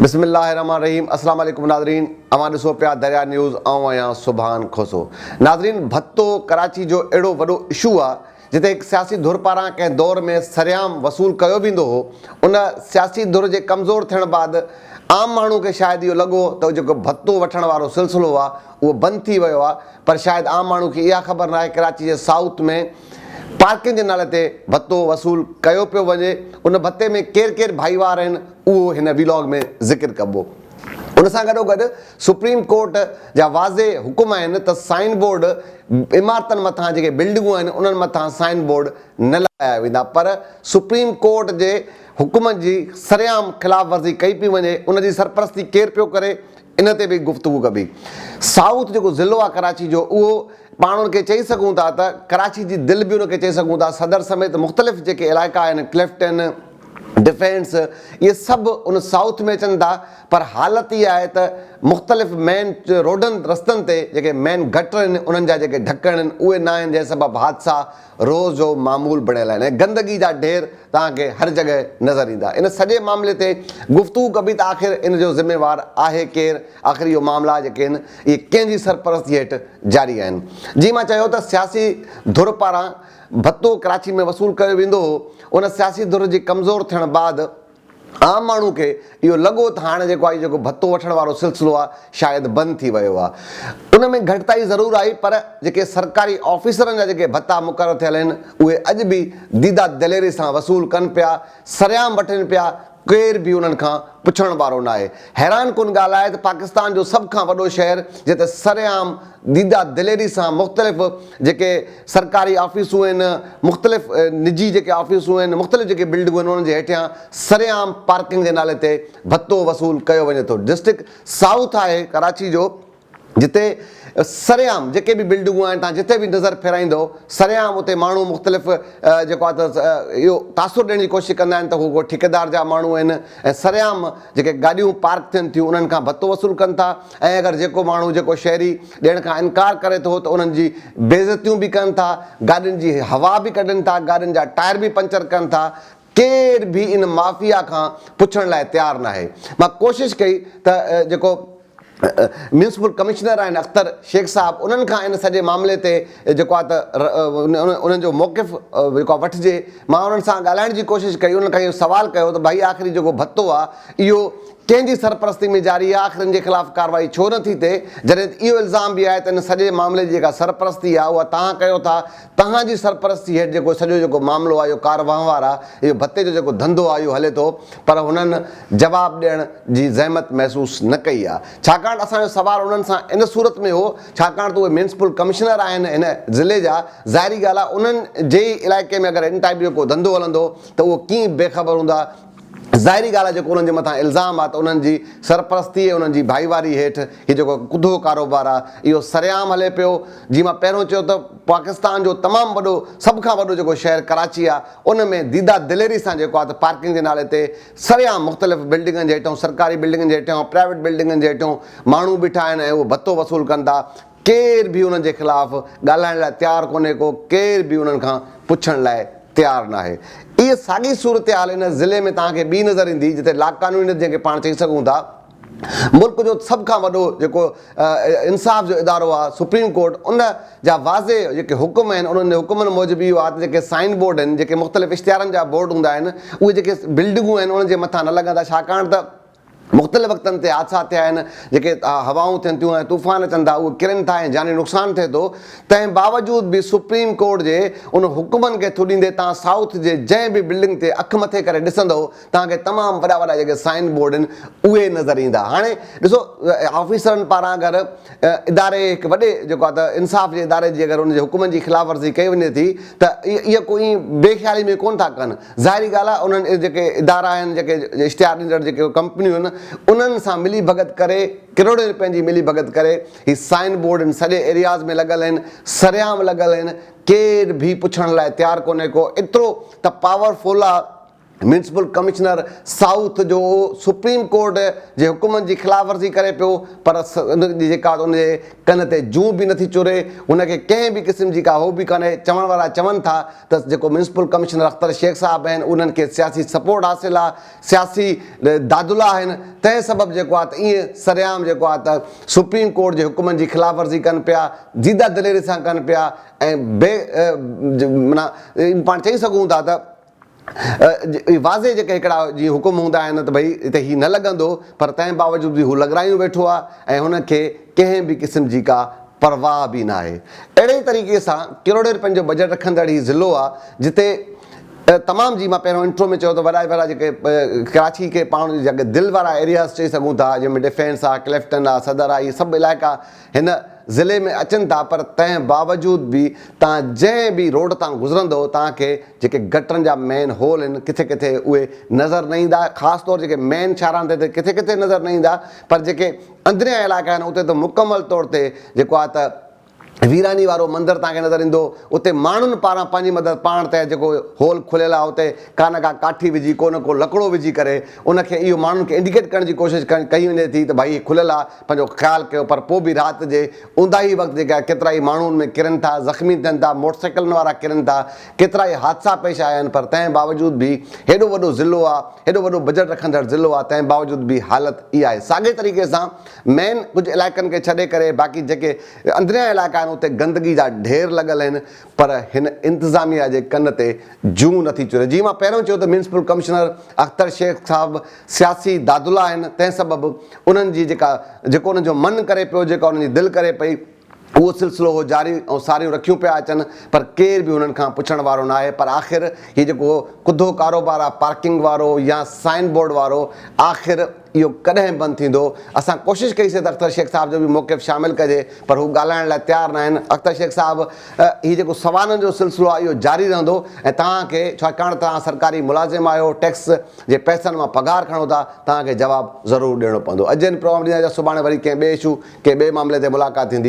بسم الله الرحمن الرحيم اسلام عليڪم ناظرين اوهان ڏسو پيا دريا نيوز آئون آهيان سبحان کوسو ناظرين ڀتو ڪراچي جو اهڙو وڏو اشو آ جتي هڪ سياسي ڌر پاران ڪنهن دور ۾ سرعام وصول ڪيو ويندو هو ان سياسي ڌر جي ڪمزور ٿيڻ بعد عام ماڻهو کي شايد اهو لڳو ته جيڪو ڀتو وٺڻ وارو سلسلو آ اهو بند ٿي ويو آ پر شايد عام ماڻهو کي اها خبر ناهي ڪراچي جي سائوٿ ۾ پارڪنگ جي نالي تي ڀتو وصول ڪيو پيو وڃي ان ڀتي ۾ ڪير ڪير ڀائيوار آهن اهو هن وي لاگ ۾ ذڪر ڪبو. ان سان گڏوگڏ سپريم ڪورٽ جا واضح حڪم آهن ته سائن بورڊ عمارتن مٿان جيڪي بلڊنگون آهن انهن مٿان سائن بورڊ نه لڳايا ويندا پر سپريم ڪورٽ جي حڪمن جي سرعام خلاف ورزي ڪئي پئي وڃي ان جي سرپرستي ڪير پيو ڪري ان تي به گفتگو ڪبي. سائوٿ جيڪو ضلعو آهي ڪراچي جو اهو پاڻ ان کي چئي سگهون ٿا ته ڪراچي جي دل به ان کي چئي سگهون ٿا صدر سميت مختلف جيڪي علائقا آهن ڪلفٽن، ڊفينس اهي سڀ ان سائوٿ ۾ اچن ٿا پر حالت اها آهي ته مختلف مين روڊن رستن تي جيڪي مين گٽر آهن انهن جا جيڪي ڍڪڻ آهن اهي نه آهن جنهن سبب حادثا روز جو معمول بڻيل آهن ۽ گندگي جا ڍير توهان کي هر جڳهه نظر ايندا. ان سڄي معاملي تي گفتگو ڪبي ته آخر ان جو ذميوار آهي ڪير؟ آخر اهو معاملا جيڪي آهن اهي ڪنهن جي سرپرستي هيٺ جاري آهن؟ جيئن مان چيو ته سياسي ڌر پاران ڀتو ڪراچي ۾ وصول ڪيو ويندو هو ان سياسي ڌر جي ڪمزور ٿيڻ بعد عام ماڻهو کي اهو لڳو ته هاڻي جيڪو آهي جيڪو ڀتو وٺڻ وارو سلسلو آهي شايد بند ٿي ويو آهي. ان ۾ گهٽتائي ضرور آئي پر جيڪي سرڪاري آفيسرن جا جيڪي ڀتا مقرر ٿيل آهن اهي اڄ به ديده دليري سان وصول ڪن پيا، سرعام وٺن پيا، ڪير به انهن کان پڇڻ وارو ناهي. حيران ڪن ڳالهه آهي ته پاڪستان جو سڀ کان وڏو شهر جتي سرعام ديده دليري سان مختلف جيڪي سرڪاري آفيسون آهن، مختلف نجي جيڪي آفيسون آهن، مختلف جيڪي بلڊنگون آهن انهن جي هيٺيان سرعام پارڪنگ جي نالي تي ڀتو وصول ڪيو وڃي ٿو. ڊسٽرڪٽ سائوٿ آهي ڪراچي جو جتي سرعام جيڪي به بلڊنگون آهن تان جتي به نظر ڦيرائيندو سرعام اتي ماڻهو مختلف جيڪو آهي ته اهو تاثر ڏيڻ جي ڪوشش ڪندا آهن ته هو ڪو ٺيڪيدار جا ماڻهو آهن ۽ سرعام جيڪي گاڏيون پارڪ ٿين ٿيون انهن کان ڀتو وصول ڪن ٿا ۽ اگر جيڪو ماڻهو جيڪو شهري ڏيڻ کان انڪار ڪري ٿو ته انهن جي بيعزتيون به ڪن ٿا گاڏين جي هوا به ڪڍن ٿا گاڏين جا ٽائر به پنچر ڪن ٿا ڪير به ان مافيا کان پڇڻ لاء تيار ناهي مان ڪوشش ڪئي ته جيڪو ميونسپل ڪمشنر آهن اختر شيخ صاحب انهن کان ان سڄي معاملي تي جيڪو آهي ته انهن جو موقف جيڪو آهي وٺجي مان انهن سان ڳالهائڻ جي ڪوشش ڪئي انهن کان اهو سوال ڪيو ته ڀائي آخري جيڪو ڀتو آهي اهو ڪنهن جي سرپرستي ۾ جاري آهي آخر ان جي خلاف ڪارروائي ڇو نه ٿي ٿئي جڏهن ته اهو الزام به آهي ته ان سڄي معاملي جي جيڪا سرپرستي آهي اها توهان ڪيو ٿا توهان جي سرپرستي هيٺ جيڪو سڄو جيڪو معاملو آهي اهو ڪار وهنوار آهي اهو ڀتي جو جيڪو ڌنڌو آهي اهو هلي ٿو پر هنن جواب ڏيڻ جي زحمت محسوس نه ڪئي آهي ڇاڪاڻ ته اسان جو سوال انهن سان ان صورت ۾ هو ڇاڪاڻ ته اهي ميونسپل ڪمشنر آهن هن ضلعي جا ظاهري ڳالهه آهي انهن جي ئي علائقي ۾ اگر ان ٽائيپ جو ڪو ڌنڌو هلندو ته اهو ڪيئن بي خبر هوندا ظاهري ڳالهه آهي جيڪو انهن جي مٿان الزام آهي ته انهن جي سرپرستي ۽ انهن جي ڀائيواري هيٺ هي جيڪو ڪڌو ڪاروبار آهي اهو سرعام هلي پيو جيئن مان پهريون چيو ته پاڪستان جو تمام وڏو سڀ کان وڏو جيڪو شهر ڪراچي آهي ان ۾ ديده دليري سان جيڪو آهي ته پارڪنگ جي نالي تي سرعام مختلف بلڊنگن جي هيٺئون سرڪاري بلڊنگن جي هيٺئون پرائيويٽ بلڊنگن جي هيٺئون ماڻهو بيٺا آهن ۽ اهو ڀتو وصول ڪن ٿا ڪير به انهن جي خلاف ڳالهائڻ لاء تيار ڪونهي ڪو ڪير به انهن کان پڇڻ لاء تيار ناهي اها ساڳي صورتحال ان ضلعي ۾ توهان کي ٻي نظر ايندي جتي لاقانونيت جنهن کي پاڻ چئي سگهون ٿا ملڪ جو سڀ کان وڏو جيڪو انصاف جو ادارو آهي سپريم ڪورٽ ان جا واضح جيڪي حڪم آهن انهن حڪمن موجب اهو آهي ته جيڪي سائن بورڊ آهن جيڪي مختلف اشتهارن جا بورڊ هوندا آهن اهي جيڪي بلڊنگون آهن انهن جي مٿان نه لڳندا ڇاڪاڻ ته مختلف وقتن تي حادثا ٿيا آهن جيڪي هوائون ٿين ٿيون ۽ طوفان اچن ٿا اهي ڪرن ٿا ۽ جاني نقصان ٿئي ٿو تنهن باوجود به سپريم ڪورٽ جي ان حڪمن کي ٿڏيندي تان سائوٿ جي جنهن به بلڊنگ تي اک مٿي ڪري ڏسندو توهان کي تمام وڏا وڏا جيڪي سائن بورڊ آهن اهي نظر ايندا هاڻي ڏسو آفيسرن پاران اگر اداري هڪ وڏي جيڪو آهي ته انصاف جي اداري جي اگر ان جي حڪمن جي خلاف ورزي ڪئي وڃي ٿي ته اهي ڪو ائين بي خيالي ۾ ڪون ٿا ڪن ظاهري ڳالهه آهي انهن جيڪي ادارا آهن جيڪي اشتهار ڏيندڙ جيڪي ڪمپنيون آهن انهن سان ملي ڀڳت ڪري ڪروڙين روپين جي ملي ڀڳت ڪري هي سائن بورڊ ان سڄي ايرياز ۾ لڳل آهن سرعام لڳل آهن ڪير به پڇڻ لاء تيار ڪونهي ڪو ايترو ته پاور فل آهي. ميونسپل ڪمشنر سائوٿ جو سپريم ڪورٽ جي حڪمن جي خلاف ورزي ڪري پيو پر ان جي جيڪا ان جي ڪن تي جون به نٿي چري ان کي ڪنهن به قسم جي ڪا هو به ڪانهي چوڻ وارا چون ٿا ته جيڪو ميونسپل ڪمشنر اختر شيخ صاحب آهن انهن کي سياسي سپورٽ حاصل آهي سياسي دادلا آهن تنهن سبب جيڪو آهي ته ائين سرعام جيڪو آهي ته سپريم ڪورٽ جي حڪمن جي خلاف ورزي ڪن پيا ديده دليري سان ڪن پيا ۽ بي معنيٰ پاڻ چئي سگهون ٿا ته واضح جيڪي هڪڙا جيئن حڪم هوندا آهن ته ڀئي هتي هي نه لڳندو پر تنهن باوجود به هو لڳرايون ويٺو آهي ۽ هن کي ڪنهن به قسم جي ڪا پرواهه به ناهي. اهڙي ئي طريقي سان ڪروڙين رپين جو بجيٽ رکندڙ هي ضلعو آهي جتي تمام جيئن مان پهريون انٽرو ۾ چيو ته وڏا وڏا جيڪي ڪراچي کي پاڻ جيڪي دل وارا ايرياز چئي سگهون ٿا جنهن ۾ ڊفينس آهي ڪلفٽن آهي صدر آهي اهي سڀ علائقا هن ضلعي ۾ اچن ٿا پر تنهن باوجود به توهان جنهن به روڊ تان گذرندو توهان کي جيڪي گٽرن جا مين هول آهن ڪٿي ڪٿي اهي نظر نه ايندا خاص طور جيڪي مين شاهراهن تي ته ڪٿي ڪٿي نظر نه ايندا پر جيڪي اندريان علائقا آهن اتي ته مڪمل طور تي جيڪو آهي ته ويراني وارو منظر توهان کي نظر ايندو اتي ماڻهن پاران پنهنجي مدد پاڻ تحت جيڪو هول کليل آهي اتي ڪا نه ڪا ڪاٺي وجهي ڪو نه ڪو لڪڙو وجهي ڪري ان کي اهو ماڻهن کي انڊيڪيٽ ڪرڻ جي ڪوشش ڪئي وڃي ٿي ته ڀائي هي کليل آهي پنهنجو خيال ڪيو پر پوء به رات جي اونداهي وقت جيڪا ڪيترائي ماڻهو ان ۾ ڪرن ٿا زخمي ٿين ٿا موٽر سائيڪلن وارا ڪرن ٿا ڪيترائي حادثا پيش آيا آهن پر تنهن باوجود به هيڏو وڏو ضلعو آ هيڏو وڏو بجيٽ رکندڙ ضلعو آ تنهن باوجود به حالت اها آهي ساڳئي طريقي سان مين ڪجهه علائقن کي ڇڏي ڪري باقي جيڪي اندريان علائقا آهن اتي گندگي جا ڍير لڳل آهن پر هن انتظاميا جي ڪن تي جون نٿي چري جيئن مان پهريون چيو ته ميونسپل ڪمشنر اختر شيخ صاحب سياسي دادلا آهن تنهن سبب انهن جي جيڪا جيڪو انهن جو من ڪري پيو جيڪا انهن جي دل ڪري پئي اهو سلسلو هو جاري ۽ ساريون رکيون پيا اچن پر ڪير به انهن کان پڇڻ وارو ناهي پر آخر هي جيڪو ڪڌو ڪاروبار آهي پارڪنگ وارو يا سائن بورڊ وارو آخر اهو ڪڏهن بند ٿيندو اسان ڪوشش ڪئي سي ته اختر شيخ صاحب جو به موقف شامل ڪجي پر هو ڳالهائڻ لاء تيار ناهن اختر شيخ صاحب هي جيڪو سوالن جو سلسلو آهي اهو جاري رهندو ۽ توهان کي ڇاڪاڻ توهان سرڪاري ملازم آهيو ٽيڪس جي پئسن مان پگهار کڻو ٿا توهان کي جواب ضرور ڏيڻو پوندو اڄ جي هن پروگرام ڏيندا جا سڀاڻي وري ڪنهن ٻئي اشو ڪنهن ٻئي معاملي تي ملاقات ٿيندي.